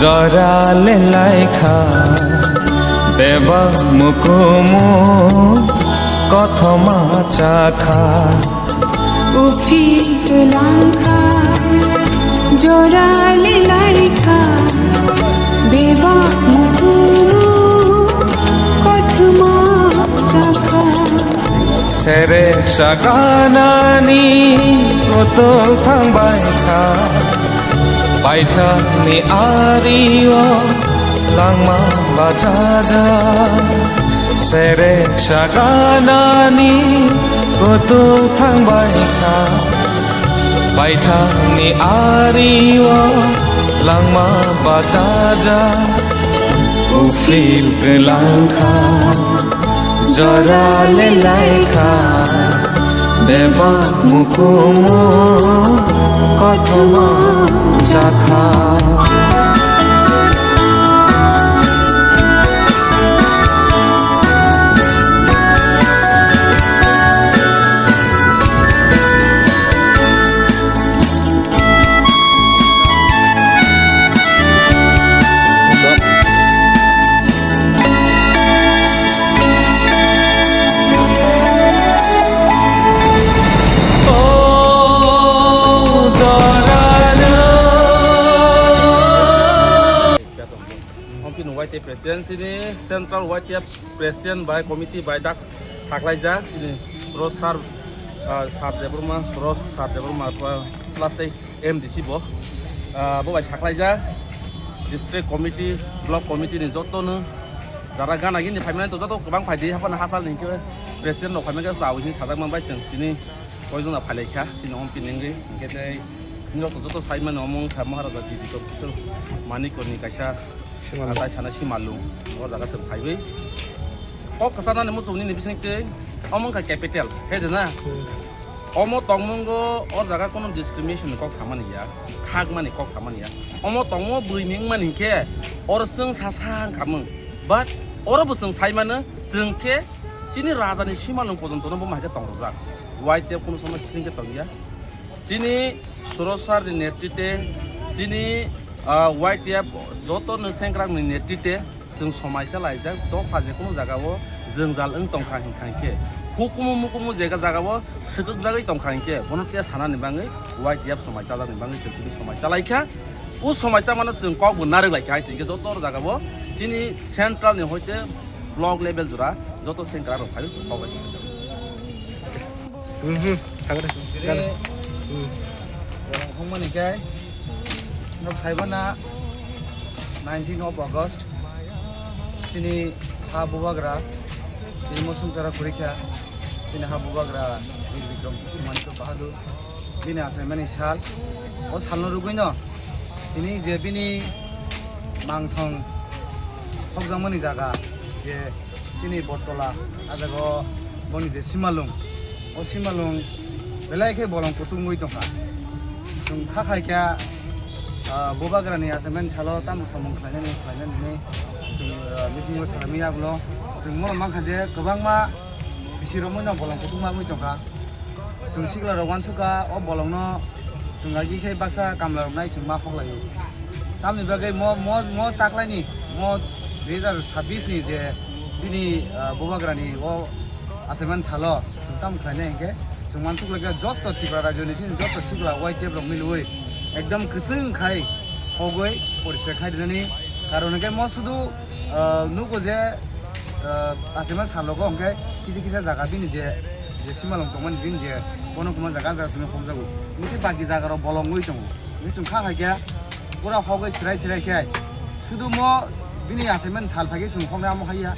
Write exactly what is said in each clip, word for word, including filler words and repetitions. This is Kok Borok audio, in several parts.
Jora le laikha, bebak mukumu kothoma chakha. Uphil langkha, jora le laikha, bebak mukumu kothoma chakha. Sere saganani kotok thangbai kha. Baithangni ario langma bachaja, sere saganani kotok thangbai kha. Baithangni ario langma bachaja, uphil kwlangkha. Jora le laikha, bebak mukumu kothoma chakha. Ompin Y T F President, sini Central Y T F President bai committee bai dak saklaijak, sini Suros sir, ah, sir Debbarma, Suros sir Debbarma, plus tei M D C bo, ah, bo bai saklaijak, district committee, block committee ni joto no jara gana gini phaimani to joto kwbang phaidi, haphano hachal ni hwnkhe president rok phaimani khe chao hini sajak man bai chwng tini koijon na phailaikha, chini ompin nengri, hwnkhe tei joto joto saimani omo wngkha Maharaja Didi Topkitol Manikoni kaisa Simalung. Atai sana Simalung, o jaga chwng phaiwi kok kwcharnani muchung nini bisingtwi omo wngkha capital, he de na? Hmm. Omo tongmungo o jaga kono discrimination ni kok samani ya, khakmani kok samani ya. Omo tongmo bwrwi ni wngmani hinkhe oro chwng sa sa wngkhamung. But oro bo chwng saimano, chwng khe chini raja ni Simalung pojonto no bo mahaikhe tongrojak. Y T F kono somoi sising khe tongya. Chini Suros sir ni netrite, chini, ah, Y T F joto ni sengkrak ni netrite, chwng somaisa laijak, dopha je kunu jaga o jwngjal wng tongkha hinkha hinkhe, hukumu mukumu jega jaga o swkakjagwi tongkha hinkhe, bono tei sanani bagwi Y T F somaisa jakni bagwi chwng tini somaisa laikha. O somaisa mano chwng kok bo narwk laikha hai chwng khe joto jaga o chini central ni hoite block level jora joto sengkrak rok phaiwi chwng kok bai tongkha. Mhm, thangre. Jere, Hmm. Hongmani khe, nok saibana nineteen of August, chini ha bubagra, chini mosong sara khurikha, chini ha bubagra, Bir Bikram Kishore Manikya Bahadur, bini achaimani sal, o salno rwgwino, tini je bini mangthong thokjakmani jaga, je chini Bortola, ah jaga o boni je Simalung, o Simalung belai khe bolong kutung wngwi tongkha. Chwng kha khai khe, ah, bubagrani achaimani salo tamo samung khlainani, khlainani hinwi chwng, ah, meeting o salaimani yagulo chwng mano mankha je kwbangma bisi romwi no bolong kutung ma wngwi tongkha. Chwng sikla rok wansukha, o bolongno chwng agi khe baksa kamla rok nai chwng ma hoklaio. Tamni bagwi mo, mo, mo taklaini, mo dui hazar sabbish ni je bini, ah, bubagrani o achaimani salo chwng tamo khlainai hinkhe chwng wansuk laikha joto Tripura rajyoni sini joto sikla Y T F rok milwi ekdom kwchwng khai hogwi poriskar khai rinani karon hinkhe mo sudu, ah, nugo je ah, achaima salogo hwnkhe kisa kisa jaga bini je, je Simalung tongmani bini je bono kwma jaga jaga simi hokjago. Hwnkhe baki jaga rok bolongwi tongo. Hwnkhe chwng kha hai khe pura hogwi srai srai khe sudu mo bini achaimani sal phai khe chwng hoknai amo haiya.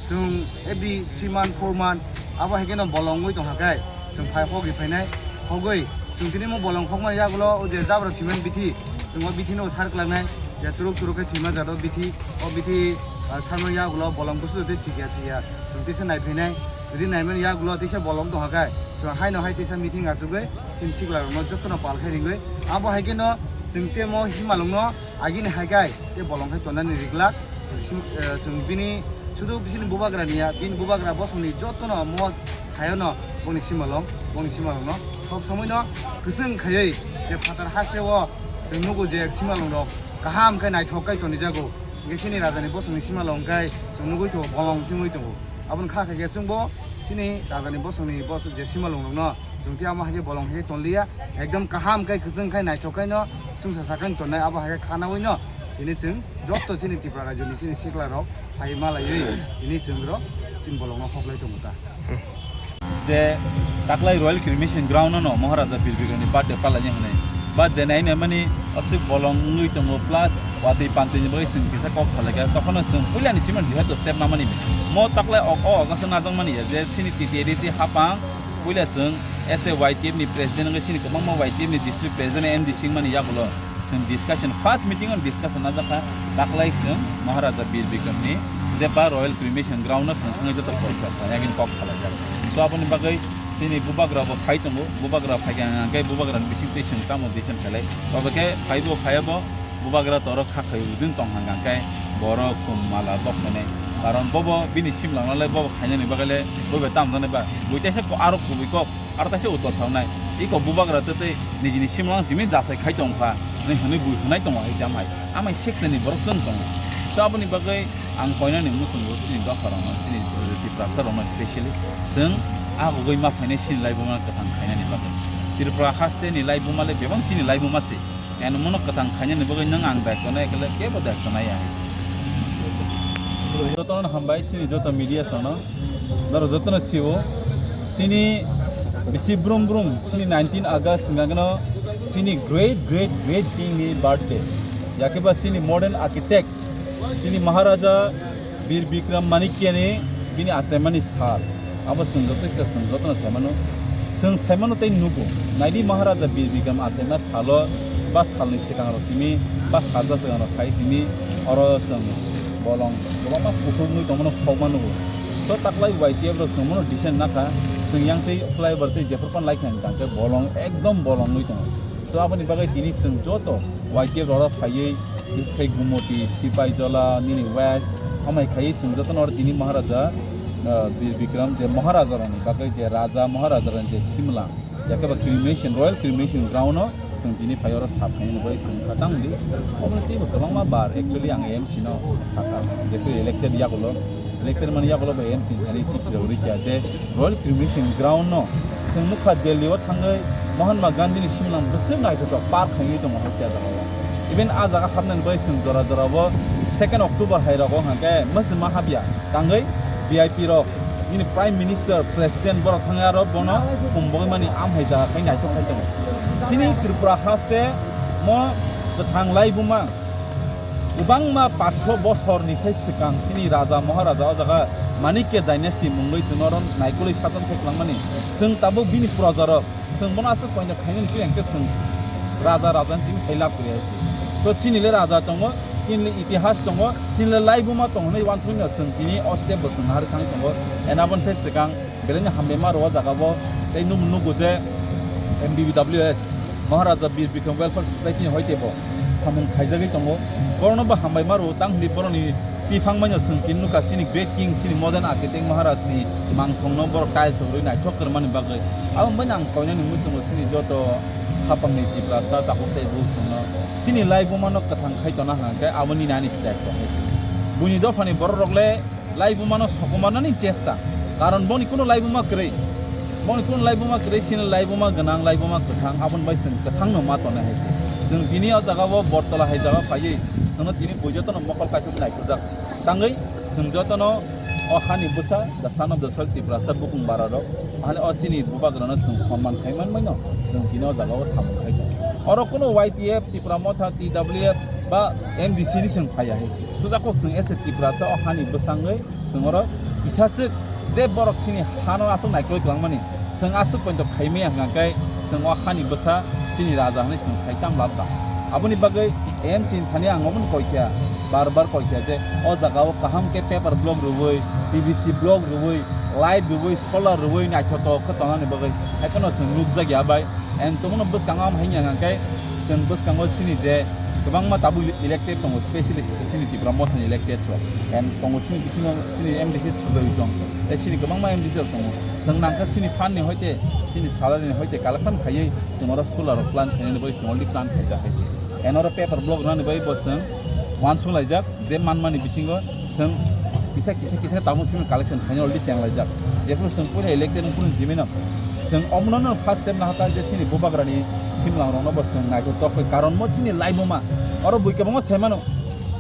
Chwng every three month, four month abo hai kheno bolongwi tongkha khe chwng phai hogwi phainai. Hogwi chwng tini mo bolong hokmani yagulo o je jabra thwimani bithi, chwng o bithi no sar klangnai. Ya turuk turuk khe thwima jado bithi, o bithi, ah, sarmani yagulo bolong busu jotoi thikya thikya, chwng tisa naiphainai. Jodi naimani yagulo tisa bolong tongkha khe, chwng haino hai tisa meeting achugwi chini sikla rokno jotono pal khai ringwi. Abo hai kheno chwng temo Simalungno agini hai khai tei bolong khai tonani riglak. Chwng sim-, eh, chwng bini sudu bisini bubagra niya, bini bubagra bosongni jotono mo hayono boni Simalung, boni Simalungno sob somoino kwchwng khaiwi je phatar hasteo chwng nugo je Simalung rok kaham khe naithok khe tonijago. Hingke chini rajani bosongni simalong khe chwng nugwi tongo, bolong singwi tongo. Aboni kha khe chwngbo chini rajani bosongni bosong je simalong rokno chwng tei amo hai khe bolong hai khe tonliya. Ekdom kaham khe kwchwng khe naithok khe no chwngsa sakhe tonnai abo hai khe khanawi no tini chwng jotto chini Tripura rajyoni chini sikla rok phai malaiwi tini chwng rok chini bolong no hoklai tongo ta. Je taklai Royal Cremation Ground no Maharaja Bir Bikram ni birthday palai hwnwi ba je nai nai mani aswk bolong wngwi tongo plus watwi pantwi ni bagwi chwng kisa kok salaikha tokhono chwng puila ni chimon jehetu step namani mo taklai o o August o najak mani ya je chini T T A D C hapang puila chwng S A Y T F ni president wngwi chini kwbangma Y T F ni district president M D C wngmani yagulo. Chwng discussion, first meeting on discussion na jakha, taklai chwng Maharaja Bir Bikram ni je ba Royal Cremation Ground no chwng thangwi joto porsa kha, yagin kok salai jak. So aboni bagwi chini bubagra bo phai tongo, bubagra phai khe ang khe bubagra ni bising twi chwng tamo decision khalai. Obo khe phai bo phai bo bubagra toro kha khai udin tong hang khe borok kum mala bok khainai. Karon bobo bini simlang nalai bobo khainani bagwi le bobo tam jani ba. Buitaisa ko aro kubui kok. Aro taisa uttor sawnai, iko bubagra tei tei nijini simlang simi jasai khai tongkha, hwnwi hwnwi bui hwnai tongo hai se amai. Amai section ni borok chwng tongo. So aboni bagwi ang koinani muchungo chini dopharokno, chini Tiprasa rokno specially chwng agugwi ma phainai chini laibuma kwthang khainani bagwi. Tripura haste ni laibuma le bebak chini laibuma se. Eno mono kwthang khainani bagwi nwng ang daikto nai khe kebo daikto nai ya. Jotono hambai chini joto media sono. Noro jotono sio. Chini bisi brum brum chini nineteen August hingkha khe no chini great great great king ni birthday. Yakhe ba chini modern architect chini Maharaja Bir Bikram Manikya ni bini achaimani sal. Abo chwng joto se chwng jotono saimano. Chwng saimano tei nugo. Naidi Maharaja Bir Bikram achaima salo ba salni swkang rok simi ba salsa swkang rok khai simi oro chwng bolong kwbangma kuthuknwi tongmano khokma nugo. So taklai Y T F rok chwng mono decent nakha. Chwng yang tei flyover tei jephru pan lai kha hwnkhe bolong ekdom bolongwi tongo. So aboni bagwi tini chwng joto Y T F rok phaiwi Biskai Gumoti, Sipaijola, nini West, amai khai chwng jotono oro tini Maharaja, ah, Bir Bikram je Maharaja rokni bagwi je Raja Maharaja rokni je Simla, yakhe ba cremation, Royal Cremation Ground no chwng tini phai oro sap khainani bagwi chwng kha tang di. Obo teibo kwbangma bar actually ang A M C no sakha, jephru elected yagulo. Elected mani yagulo bai M C ni thani chitra uri kya je Royal Cremation Ground no chwng nukha Delhi o thangwi Mahatma Gandhi ni simlang bwswk naithotok park khainwi tongo hai se ah jaga o. Even ah jaga hapnani bai chwng jora jora o second October hai rogo hwnkhe mwswma hapya tangwi V I P rok nini Prime Minister, President borok thangwi aro bono khum bogwi mani amhai jaga khai naithok khai tongo. Chini Tripura haste mo kwthang laibuma. Kwbangma paanch sho bosorni sai swkang chini raja maharaja o jaga Manikya dynasty mungwi chwng oro naikolwi sason khe kwlangmani. Chwng tabuk bini projarok, chwng bono aswk koina khainani twi hwnkhe chwng raja rajani twi sai lab kwrwi hai se. So chini le raja tongo, chini le itihas tongo, chini le laibuma tongo hwnwi uansukmano chwng tini o step bo chwng naharwi thangwi tongo. And aboni sai swkang Belai no hambai ma rwo o jaga o tei nung nugo je M B B W S Maharaja Bir Bikram Welfare Society ni hoi tebo samung khaijagwi tongo. Borokno bo hambai ma rwo tang hwnwi borokni tiphang manya chwng tini nukha chini great king chini modern architect Maharaj ni mangthong no borok tiles rwi naithok kwrwmani bagwi. Aboni bagwi ang koinani muchungo chini joto khapang ni Tiprasa takhuk tei bukhuk chwngno chini laibuma no kwthang khai tona hwnkhe aboni nani se daityo hai se. Buini dopha ni borok rok le Laibuma no sokomornani chesta, karon boni kuno laibuma kwrwi, boni kuno laibuma kwrwi, chini laibuma gwnang, laibuma kwthang, aboni bai chwng kwthang no ma tonwi hai se. Chwng tini o jaga o Bortola hai jaga o phaiwi chwngno tini bui jotono mokol kaisa naikujak tangwi chwng jotono o hani bwsa, the son of the soil, Tiprasa bukung bara rok, hani o chini bubagrano chwng sonman khai manmai no chwng tini o jaga o samung khai tongo. Oro kuno Y T F, Tipra Motha, T W F ba M D C ni chwng phaiya hai se. Sujakok chwng S A Tiprasa o hani bwsangwi chwng oro kisaswk je borok chini hano aswk naikolwi twlangmani, chwng aswk poito khaimaya hwnkha khe chwng o hani bwsa chini raja hwnwi chwng sai tam labjak. Aboni bagwi A M C ni thani ang omono koikha, bar bar koikha je o jaga o kaham khe paper block rwui, P V C block rwui, light rwui, solar rwui naithotok khe tongnani bagwi haikheno chwng nukjakya bai. And tongmano bwskango am hai hwnka khe chwng bwskango chini je kwbangma tabuk elected tongo, specially chini Tipra Mothani elected rok. And tongo chini bisingo chini M D C Sujoy Chong, tei chini kwbangma M D C rok tongo. Chwng nangkha chini fund ni hoite, chini salary ni hoite collection khaiwi chwng oro solar rok plan khainani bagwi chwng already plan khaijak hai se. Enoro paper block rwnani bai bo chwng uansuk laijak, je manmani bisingo chwng kisa kisa kisa tabuk simi collection khaina already cheng laijak. Jephuru chwng puila elected wngphuru jimino chwng omono no first step nahata je chini bubagrani simlang rokno bo chwng naithotok khe, karon mo chini laibuma oro bui kwbangma sai mano.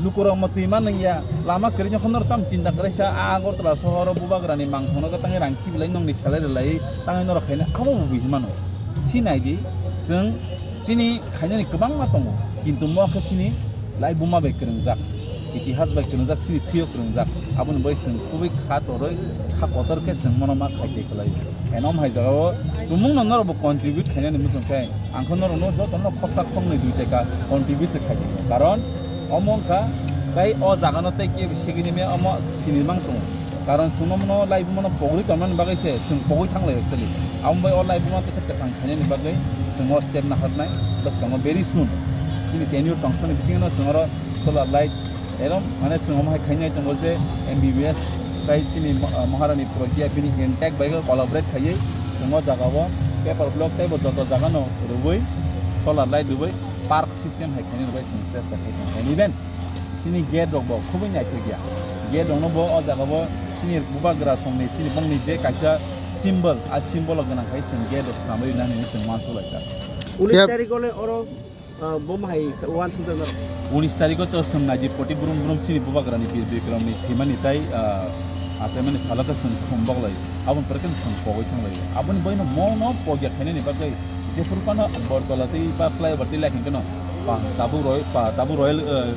Lukurok mo twi ma nungya, lama kwrwino khonor tam chinta kwrwisa, a Agartala sohoro bubagrani mangkhongno tangwi rang khibilai nongni salai rwlai tangwi norok khaina abo bo bui hinmano. Si naidi, chwng chini khainani kwbangma tongo, kintu mo khe chini laibuma bai kwrwngjak, itihas bai kwrwngjak, chini thwio kwrwngjak, aboni bai chwng kubui kha torwi kha kotor khe chwng mono ma khai tei kwlai. Enom hai jagao tumungno norokbo contribute khainani muchung khe, ang khe norokno jotono khoksa khoknwi dui taka contribute se khai tongkha. Karon omo wngkha tei o jagano tei kebo segini me omo sini mang tongo. Karon chwng omono laibumano pogri tongmani bagwi se chwng pogwi thanglai actually. Amo bai o laibuma kisa kwthang khainani bagwi chwng o step naharnai bwskango very soon. Chini tenure tongsani bisingo chwng oro solar light Erom, mane, chwng omo hai khainai tongo je M B B S tai chini ma-, ah, Maharani Pragya bini intact bai collaborate khaiwi chwng o jaga o paper block tei bo joto jaga no rwui solar light rwui park system hai khainai rwbai chwng chesta khai tong kha. Even chini gate rok bo khubui naithok ya. Gate rok no bo o jaga o chini bubagra song ni chini bongni je kaisa symbol, a symbol o gwnang khai chwng gate rok swnamwi nani chwng uansuk laijak. Unis Yep. tarik o le oro Ah, bo mahai uansukjak norok. Unis tarikh o to chwng naidi poti brum brum chini bubagrani Bir Bikramni thwimani tai, ah, achaimani salo khe chwng khum boglai. Aboni pore khe chwng pogwi thanglai. Aboni boino mono pogya khainani bagwi jephuru phano Bortola tei ba flyover tei laikhin kheno pa tabuk roi-, pa tabuk Royal, ah,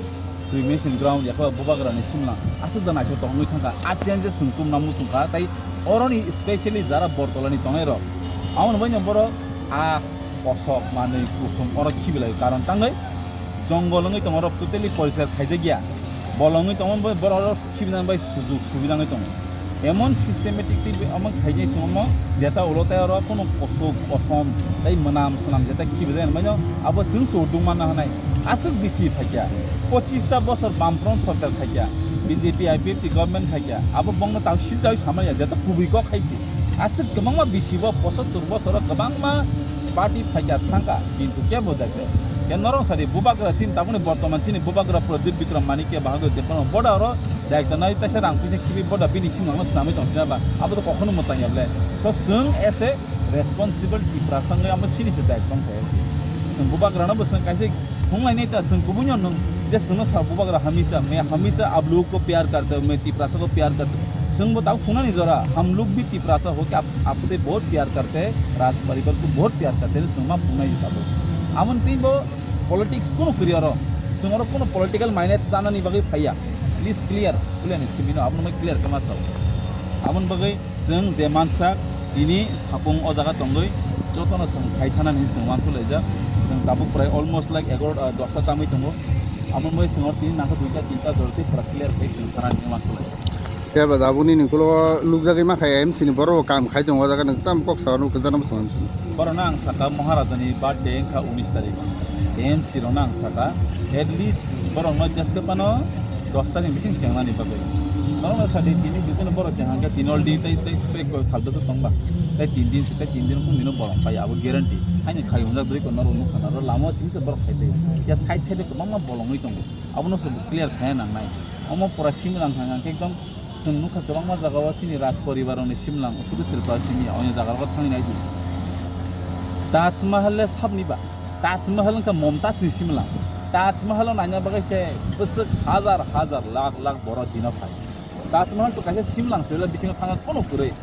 Cremation Ground yakha bubagrani simla aswk da naithok tongwi thangkha. A changes chwng tumna muchungkha tei oroni specially jara Bortolani tongnairok. Aboni boino borok a kosok manwi kusum oro khibilai karon tangwi jongol wngwi tongo, oro totally poriskar khaijakya. Bolong wngwi tongo, borok oro khibinani bai sujuk subida wngwi tongo. Emon systematic tei omo khaijak se omo jeta ulo tei oro kunu kusuk kosom tei mwnam swnam jeta khibijak hinwi mano abo chwng se urdung manna hwnwi. Aswk bisi phaikya, pochista bosor Bamfront sorkar khaikya, B J P I P F T government khaikya, abo bongno tang silchawi samaya jeta kubui kok khaisi. Aswk kwbangma bisi bo posottur bosoro kwbangma party phaikya thangkha, kintu kebo dakle. Khe norok sadi bubagra chini tabukni bortoman chini bubagra Pradyut Bikram Manikya bahagwi tepano boda oro daikta nai taisa rang puisa khibi boda bini simangno swnamwi tong sina ba abo to kokhono mwchang ya ble. So chwng as a responsible Tiprasa wngwi amo chini se daikta tong khe. Chwng bubagrano bo chwng kaisa Thunglainai ta chwng kubui no nwng je chwngno sa bubagra hamisa, "मैं हमेशा आप लोगों को प्यार करता हूँ, मैं तिपरासा को प्यार करता हूँ।" Chwng bo tabuk phungnani jora, "हम लोग भी तिपरासा होके आप, आपसे बहुत प्यार करते हैं, राज परिवार को बहुत प्यार करते हैं," chwng ma phungnai tabuk. Amoni tei bo politics kunu kwrwi oro. Chwng oro kunu political minus tanani bagwi phaiya. Please clear, clear ni simi no, abono clear khe ma sao. Aboni bagwi Chwng je mansak, tini sapung o jaga tongwi jotono chwng khai thanani hinwi chwng uansuk laijak. Chwng tabuk prai almost like egaro, ah, dosta tamwi tongo. Amo bai chwng oro tini nangkha duita tinta jora tei pura clear khai chwng thanani hinwi uansuk laijak. Khe ba da aboni ni ulo nukjagwi ma kha M C ni borok bo kam khai tongo o jaga nang tam kok sa nukjagwi ma chwng. Borokno ang saka Maharajani birthday wngkha unis tarikh. M C rokno ang saka, at least borokno jeske phano dosta ni bising chengnani bagwi. Norokno sadi tini jikunu borok cheng hangkhe tini already tei, tei, tei ko sal bwswk tongba. Tei tin din se, tei tin din kung dino borok phai abo guarantee. Haini khai hunjak dui ko norok nukha norok lama simi se borok khai tei. Ya side side o kwbangma bolongwi tongo. Abono se clear khai nangnai. Omo pura simi lang thang hangkhe ekdom Chwng nukha kwbangma jagao chini raj poribar rokni simlang sudu Tripura simi ya, onya jaga rogo thangwi nai di. Taj Mahal le sabni ba? Taj Mahal wngkha Momtaj ni simlang. Taj Mahal o naina bagwi se bwswk hajar hajar lakh lakh borok dino phai. Taj Mahal to kaisa simlang se, bisingo thangna kono kwrwi.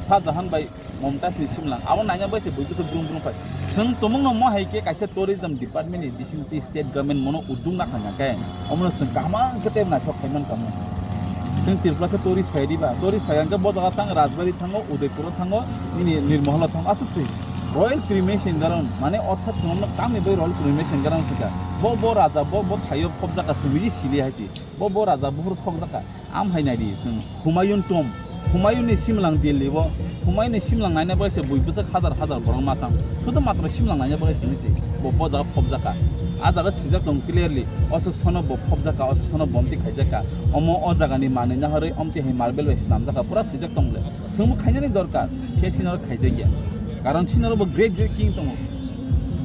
Shah Jahan bai Momtaj ni simlang. Abo naina bai se bui bwswk brum brum phai. Chwng tumungno mo hai khe kaisa tourism department ni bising twi state government mono uduk na kha khe, omono chwng kaham khe tei naithok khai man tamo. Chwng Tripura khe tourist phai di ba? Tourist phai hwnkhe bo jaga thang, Rajbari thango, Udaipur o thango, nini Nirmahal o thango, aswk se. Royal Cremation Ground, mane orthat chwng omono tamni bai Royal Cremation Ground se kha. Bo, bo raja, bo, bo thaio phobjak kha, chwng biji sili hai se. Bo, bo raja buhur sokjak kha. Am hai nai di chwng Humayun tomb, Humayun ni simlang Delhi o, Humayun ni simlang naina bai se bui bwswk hajar hajar borok ma tang, sudu matro simlang naina bai se hinwi se bo, bo jaga phobjak kha. A jaga swijak tong clearly, oswk sono bo phobjak kha, oswk sono bomti khaijak kha. Omo o jaga ni manwi nahorwi omti hai marble bai swnamjak kha, pura swijak tong le. Chwngbo khainani dorkar, khe sinaro khaijakya. Karon sinaro bo great great king tongo.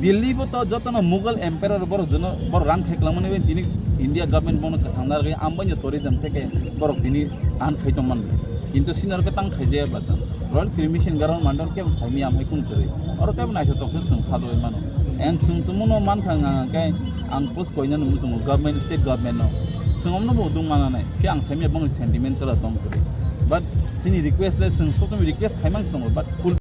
Delhi bo to jotono Mughal Emperor borok jono borok run khai kwlangmani bai tini India government bono kwthang narwgwi ambai no tourism theke borok tini run khai tongmani. Kintu sini oro kwtang khaijaya bwsa. Royal Cremation Ground mandal kebo khaimaya amhai kung kwrwi. Oro tebo naithotok khe chwng sajagwi mano. Ang chwng tongmano mankha ang khe ang post koinani muchungo government, state government no. Chwng omno bo dung mananai. Khe ang saimaya bangni sentiment kwla tong kwrwi. But chini request le chwng sotoni request khaimang se tongo, but full